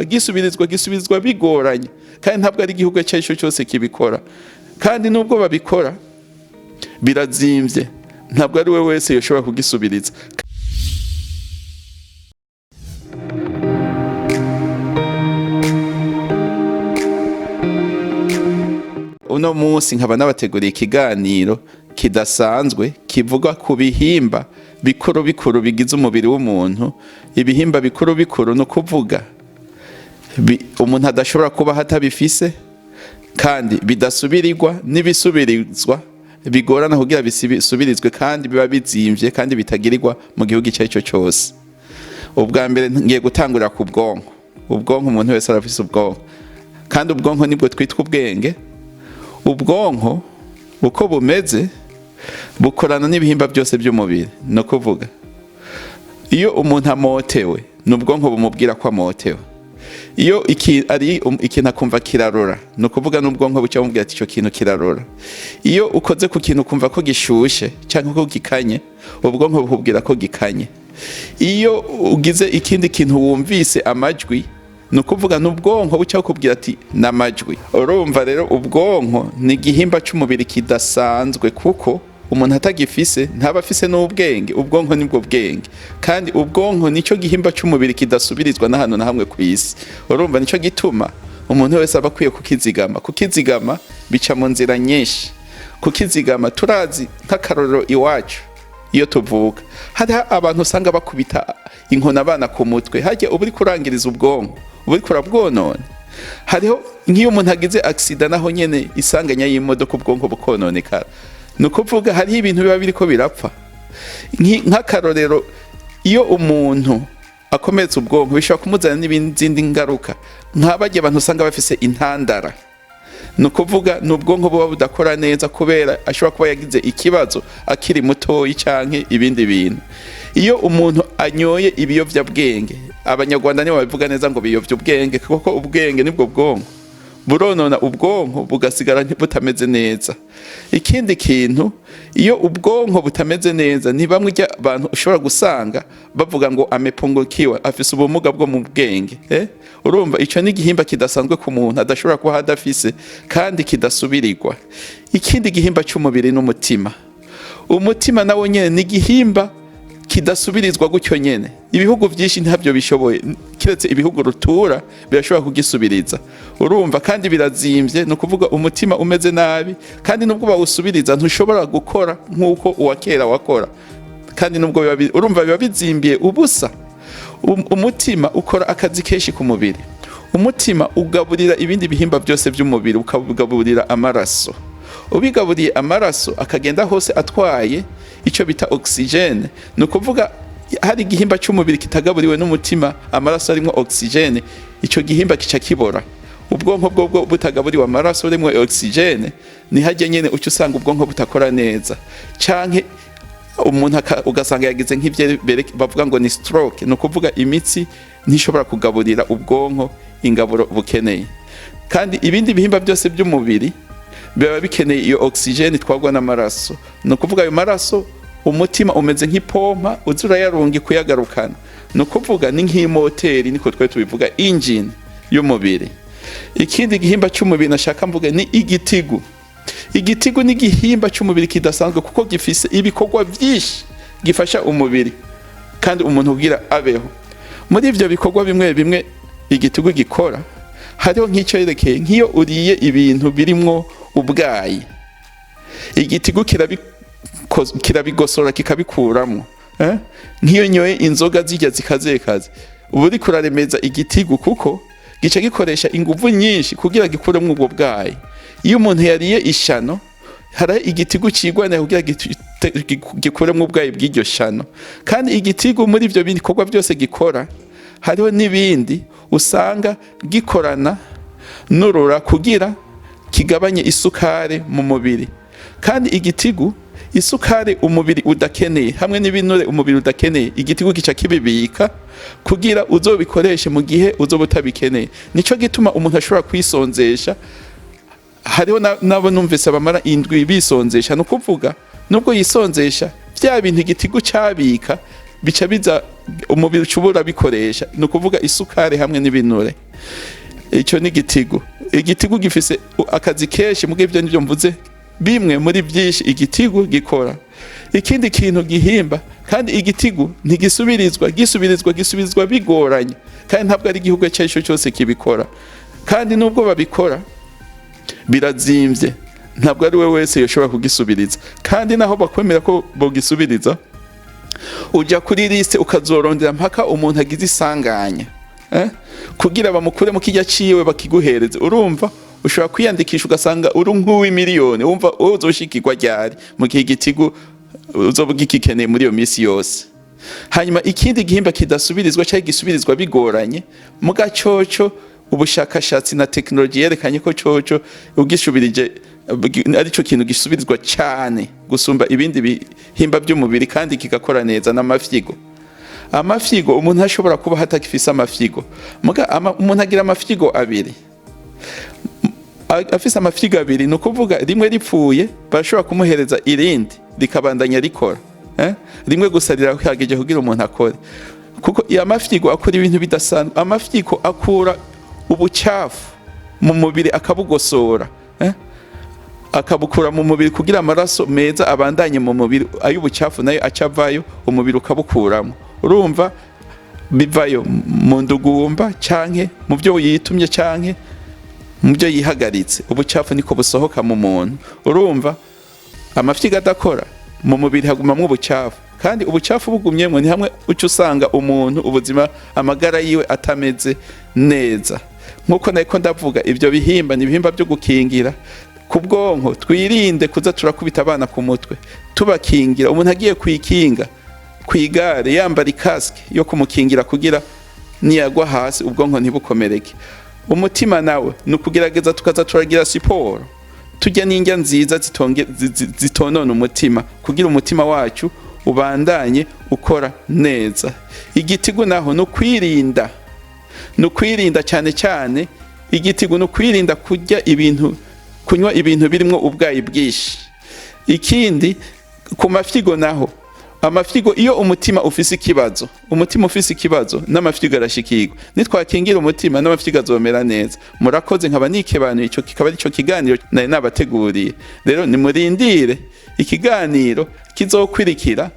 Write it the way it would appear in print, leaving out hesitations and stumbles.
Gisubirizwa, gisubirizwa, gisubirizwa bigoranye, kandi ntabwo ari igihugu icyo ari cyo cyose kibikora. Kandi nubwo babikora birazimvye, ntabwo ari we wese yoshobora kugisubiriza. Uno munsi nkaba nabateguriye ikiganiro kidasanzwe kivuga ku bihimba bikuru bikuru bigize umubiri w'umuntu. Ibihimba bikuru bikuru ni ukuvuga umuntu adashobora kubaho atabifise, kandi bidasubirirwa, n'ibisubirizwa bigorana kugira bisubirizwe, kandi biba bizimvye kandi bitagirirwa mu gihugu icyo ari cyo cyose. Ubwa mbere ngiye gutangurira ku bwonko. Ubwonko, umuntu wese arafise ubwonko, kandi ubwonko nibwo twitwa ubwenge. Ubwonko uko bumeze bukorana n'ibihimba byose by'umubiri. Ni ukuvuga iyo umuntu amotewe, ni ubwonko bumubwira ko amotewe. Iyo ari ikintu akumva kirarora, ni ukuvuga n'ubwonko buca bumubwira ati icyo kintu kirarora. Iyo ukoze ku kintu ukumva ko gishushe cyangwa ko gikanye, ubwonko bukubwira ko gikanye. Iyo ugize ikindi kintu wumvise amajwi, ni ukuvuga n'ubwonko buca bukubwira ati n'amajwi. Urumva rero ubwonko ni igihimba cy'umubiri kidasanzwe, kuko umuntu atagifise ntaba afise n'ubwenge. Ubwonko nibwo bwenge, kandi ubwonko nicyo gihimba cy'umubiri kidasubirizwa n'ahantu na hamwe ku isi. Urumva nicyo gituma umuntu wese aba akwiye kukizigama. Kukizigama bica mu nzira nyinshi. Kukizigama, turazi nk'akarorero iwacu iyo tuvuka hariho abantu usanga bakubita inkoni abana ku mutwe. Hajya uba uriko urangiriza ubwonko, uba uriko urabwonona. Hariho nk'iyo umuntu agize accident, naho nyene isanganya y'imodoka, ubwonko bukononekara. Ni ukuvuga hariho ibintu biba biriko birapfa. Nk'akarorero iyo umuntu akomeretse ubwonko bishobora kumuzana n'izindi ngaruka, nk'abarya abantu usanga bafise intandara. Ni ukuvuga ni ubwonko buba budakora neza kubera ashobora kuba yagize ikibazo akiri mutoyi canke ibindi bintu. Iyo umuntu anyoye ibiyovyabwenge, Abanyarwanda nibo babivuga neza ngo biyovya ubwenge, kuko ubwenge nibwo bwonko, buronona ubwonko bugasigara butameze neza. Ikindi kintu, iyo ubwonko butameze neza, ni bamwe abantu ushobora gusanga bavuga ngo amepungukiwa, afise ubumuga bwo mu bwenge. Urumva ico ni igihimba kidasanzwe ku muntu adashobora kuba adafise kandi kidasubirirwa. Ikindi gihimba cy'umubiri n'umutima. Umutima nawo nyene ni igihimba kidasubirizwa gutyo nyene. Ibihugu byinshi ntabyo bishoboye, kiretse ibihugu rutura birashobora kugisubiriza. Urumva kandi birazimvye. Ni ukuvuga umutima umeze nabi, kandi nubwo bawusubiriza ntushobora gukora nk'uko uwa kera wakora, kandi nubwo urumva biba bizimbiye ubusa. Umutima ukora akazi kenshi ku mubiri. Umutima ugaburira ibindi bihimba byose by'umubiri, ukawugaburira amaraso. Ubigaburiye amaraso akagenda hose atwaye icyo bita oxygène. Ni ukuvuga hari igihimba cy'umubiri kitagaburiwe n'umutima amaraso arimo oxygène, icyo gihimba kica kibora. Ubwonko bwo butagaburiwe amaraso arimo oxygène, ni hajya nyene uca usanga ubwonko butakora neza, canke umuntu ugasanga yagize nk'ivyo bavuga ngo ni stroke. Ni ukuvuga imitsi ntishobora kugaburira ubwonko ingaburo bukeneye, kandi ibindi bihimba byose by'umubiri biba bikeneye iyo oxygène itwarwa n'amaraso. Ni ukuvuga ayo maraso umutima umeze nk'ipompa uza urayarunga kuyagarukana. Ni ukuvuga ni nk'imoteri, niko twe tubivuga, engine y'umubiri. Ikindi gihimba cy'umubiri nashaka mvuge ni igitigu. Igitigu ni igihimba cy'umubiri kidasanzwe, kuko gifise ibikorwa byinshi gifasha umubiri kandi umuntu kugira abeho. Muri ivyo bikorwa bimwe bimwe igitigu gikora, hariho nk'icyo yerekeye nk'iyo uriye ibintu birimwo ubwayi, igitigu kirabigosora kikabikuramwo. Nk'iyo nyoye inzoga zirya zikazekaze, uba uriko uraremeza igitigu, kuko gica gikoresha inguvu nyinshi kugira gikuremwo ubwo bwayi. Iyo umuntu yariye ishano, hari igitigu cigwanira kugira gikuremwo ubwayi bw'iryo shano. Kandi igitigu muri ivyo bikorwa byose gikora, hariho n'ibindi usanga gikorana n'urura kugira kigabanye isukari mu mubiri. Kandi igitigu, isukari umubiri udakeneye hamwe n'ibinure umubiri udakeneye, igitigu gica kibibika kugira uzobikoreshe mu gihe uzoba utabikeneye. Nico gituma umuntu ashobora kwisonzesha. Hariho nabo numvise bamara indwi bisonzesha. Ni ukuvuga nubwo yisonzesha, bya bintu igitigu cabika bica biza umubiri uca ubura bikoresha, ni ukuvuga isukari hamwe n'ibinure. Icyo ni igitigu. Igitigu gifise akazi kenshi, muga ibyo nibyo mvuze bimwe muri byinshi igitigu gikora. Ikindi kintu gihimba, kandi igitigu ntigisubirizwa, gisubirizwa bigoranye, kandi ntabwo ari igihugu icyo ari cyo cyose kibikora. Kandi nubwo babikora birazimvye, ntabwo ari we wese yoshobora kugisubiriza. Kandi naho bakwemera ko bogisubiriza, ujya kuri liste ukazorondera mpaka umuntu agize isanganya, eh? Kugira bamukure mu kijya ciwe bakiguhereze. Urumva ushobora kwiyandikisha ugasanga uri nk'uw'imiliyoni. Wumva wowe uzoshikirwa ryari mu gihe igitigu uzoba ugikeneye muri iyo minsi yose? Hanyuma ikindi gihimba kidasubirizwa cyangwa gisubirizwa bigoranye, muga coco ubushakashatsi na tekinoloji yerekanye ko coco ugishubirije arico kintu gisubirizwa cyane gusumba ibindi bihimba by'umubiri kandi kigakora neza, n'amafyigo. Amafyigo, umuntu ashobora kuba hatagifise amafyigo, muga umuntu agira amafyigo abiri. Afise amafyigo abiri, ni ukuvuga rimwe ripfuye barashobora kumuhereza irindi rikabandanya rikora, eh? Rimwe gusa rirahagije kugira umuntu akore, kuko iyo amafyigo akora ibintu bidasanzwe. Amafyigo akura ubucafu mu mubiri akabugosora, eh? Akabukura mu mubiri kugira amaraso meza abandanye mu mubiri, ay'ubucafu nayo acavayo, umubiri ukabukuramo. Urumva bivayo mu ndugumba canke mu byo yitumye canke mu byo yihagaritse, ubucafu niko busohoka mu muntu. Urumva amafyigo adakora, mu mubiri hagumamwo ubucafu, kandi ubucafu bugumyemwo ni hamwe uca usanga umuntu ubuzima, amagara yiwe atameze neza. Nkuko nariko ndavuga, ibyo bihimba ni ibihimba byo gukingira. Ku bwonko, twirinde kuza turakubita abana ku mutwe, tubakingira. Umuntu agiye kwikinga kwigare yambara ikasike yo kumukingira kugira niyagwa hasi ubwonko ntibukomereke. Umutima nawe ni ukugerageza tukaza turagira siporo, tujya n'indya nziza zitonona umutima kugira umutima wacu ubandanye ukora neza. Igitigu naho ni ukwirinda, ni ukwirinda cyane cyane. Igitigu ni ukwirinda kurya ibintu, kunywa ibintu birimo ubwayi bwinshi. Ikindi ku mafyigo naho, amafyigo, iyo umutima ufise ikibazo, umutima ufise ikibazo n'amafyigo arashikirwa. Nitwakingira umutima n'amafyigo azomera neza. Murakoze, nkaba nikebanuye. Ico kikaba arico kiganiro nari nabateguriye. Rero nimurindire ikiganiro kizokwirikira.